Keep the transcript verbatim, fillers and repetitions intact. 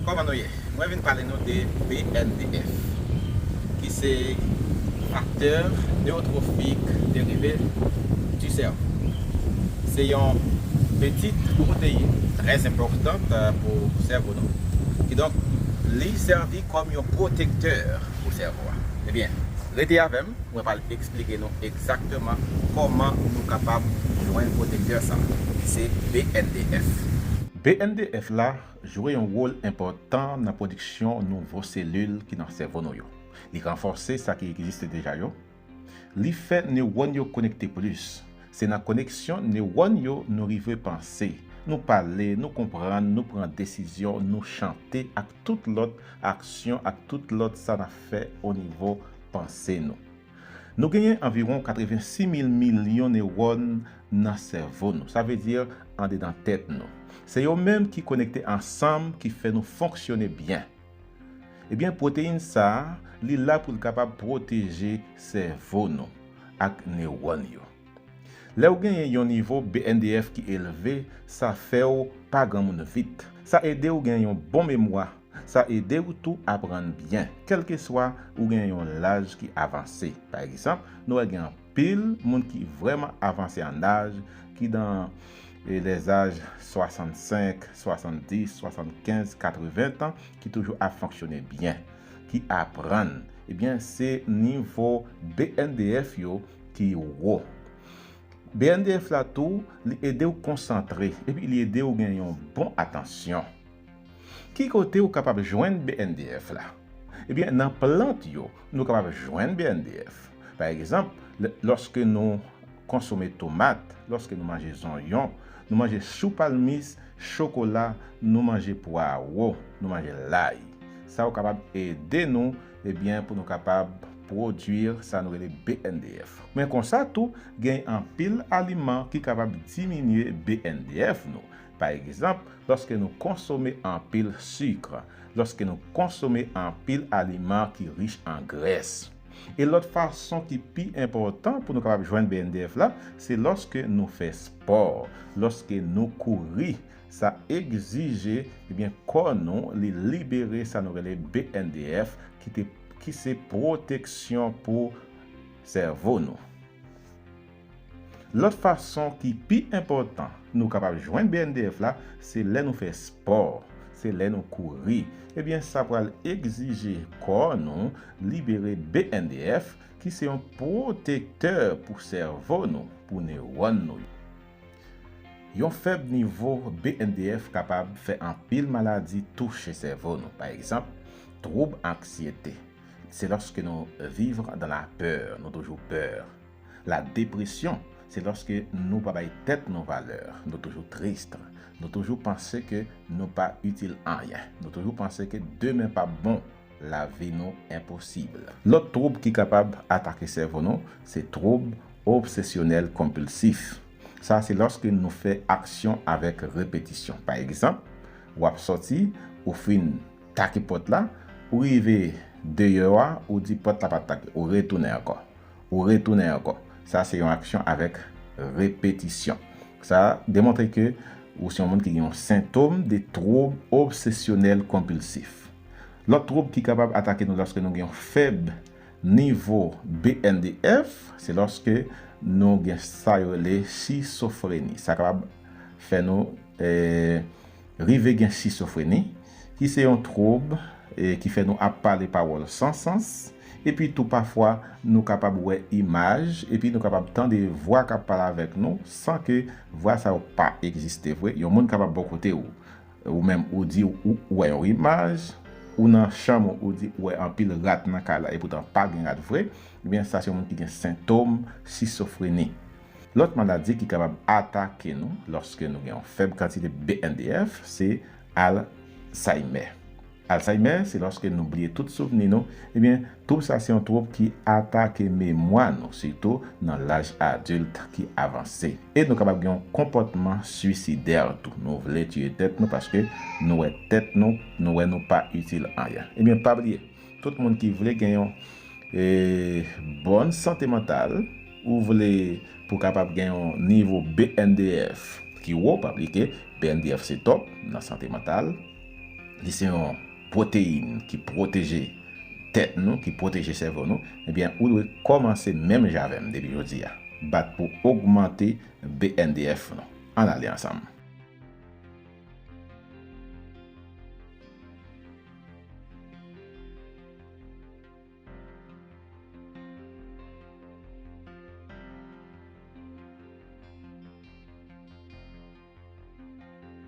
Kòman nou ye? Mwen vin pale nou de B N D F, ki se facteur neurotrophique dérivé du cerveau. Se yon pitit pwoteyin trè enpòtan pou sèvo nou. Kidonk, li sèvi kòm yon pwotektè pou sèvo a. Ebyen, rete avè m, mwen pral eksplike nou egzakteman kòman nou kapab jwenn pwotektè sa, ki se B N D F. B N D F la jwe yon wòl enpòtan nan pwodiksyon nouvo selil ki nan sèvo nou yo. Li ranfòse sa ki egziste deja yo. Li fè newòn yo konekte plis. Se nan koneksyon newòn yo nou rive panse. Nou pale, nou konprann, nou pran desizyon, nou chante ak tout lòt aksyon, ak tout lòt sa n ap fè o nivo panse nou. Nou genyen anviwon katrevensis mil milyon newòn nan sèvo nou, sa vle di andedan tèt nou. Se yo menm ki konekte ansanm ki fè nou fonksyone byen. Ebyen, pwoteyin sa a, li la pou l kapab pwoteje sèvo nou ak newòn yo. Lè w genyen yon nivo B N D F ki elve, sa fè w pa granmoun vit. Sa ede w gen yon bon memwa. Sa ede w tou aprann byen, kèlkeswa ou gen yon laj ki avanse. Pa egzanp, nou wè gen anpil moun ki vrèman avanse an laj, ki dan e lèzaj swasannsenk, swasanndis, swasannkenz, katreven tan, ki toujou ap fonksyone byen, ki aprann. Ebyen, se nivo B N D F yo ki wo. B N D F la tou, li ede w konsantre, epi li ede w gen yon bon atansyon. Ki kote ou kapab jwenn B N D F la? Ebyen, nan plant yo, nou kapab jwenn B N D F. Pa egzanp, lè- lòske nou konsome tomat, lòske nou manje zonyon, nou manje chou palmis, chokola, nou manje pwawo, nou manje lay. Sa yo kapab ede nou, ebyen, pou nou kapab pwodui sa nou rele B N D F. Men konsa tou, gen anpil aliman ki kapab diminye B N D F nou. Pa egzanp, lòske nou konsome anpil sik, lòske nou konsome anpil aliman ki rich an grès. E lòt fason ki pi enpòtan pou nou kapab jwenn B N D F la, se lòske nou fè spò, lòske nou kouri. Sa egzije, ebyen, kò nou, li libere sa nou rele B N D F, ki te, ki se pwoteksyon pou sèvo nou. Lòt fason ki pi enpòtan nou kapab jwenn B N D F la, se lè nou fè spò, se lè nou kouri. Ebyen, sa pral egzije kò nou libere B N D F, ki se yon pwotektè pou sèvo nou, pou newòn nou yo. Yon fèb nivo B N D F kapab fè anpil maladi touche sèvo nou. Pa egzanp, twoub anksyete. Se lòske nou vivre dans la peur, nou toujou pè. La dépression, se lòske nou pa bay tèt nou valè, nou toujou tris, nou toujou panse ke nou pa itil anyen, nou toujou panse ke demen p ap bon, lavi nou enposib. Lòt twoub ki kapab atake sèvo nou, se twoub obsesyonèl konpilsif. Sa se lòske nou fè aksyon avèk repetisyon. Pa egzanp, w ap sòti, ou fin take pòt la, ou rive deyò a, ou di pòt la pa t take, ou retounen ankò. Ou retounen ankò. Sa se yon aksyon avèk repetisyon. Sa demontre ke ou se yon moun ki gen yon sentòm de twoub obsesyonèl konpilsif. Lòt twoub ki kapab atake nou lòske nou gen yon fèb nivo B N D F, se lòske nou gen sa yo rele schizophrenie. Sa kapab fè nou, eh, rive gen schizophrenie, ki se yon twoub, eh, ki fè nou ap pale pawòl san sans, epi tou pafwa nou kapab wè imaj, epi nou kapab tande vwa k ap pale avèk nou, san ke vwa sa yo pa egziste vre. Yon moun kapab bò kote w, ou menm ou di ou, ou wè yon imaj, ou nan chanm ou, ou di ou wè anpil rat nan kay la, epoutan pa gen rat vre, ebyen, sa se yon moun ki gen sentòm schizophrenie. Lòt maladi ki kapab atake nou lòske nou gen yon fèb kantite B N D F, se Alzheimer. Alzheimer, se lòske nou bliye tout souvni nou. Ebyen, twoub sa se yon twoub ki atake memwa nou, sitou nan laj adilt ki avanse. E nou kapab gen yon konpòtman swisidè tou. Nou vle tiye tèt nou paske nou wè tèt nou, nou wè nou pa itil anyen. Ebyen, pa bliye, tout moun ki vle gen yon, eh, bòn sante mantal, ou vle pou kapab gen yon nivo B N D F ki wo, pa bliye ke B N D F se top nan sante mantal. li se yon pwoteyin ki pwoteje tèt nou, ki pwoteje sèvo nou, ebyen, ou dwe kòmanse menm jan avè m depi jodi a. Bat pou ogmante B N D F nou. Ann ale ansanm.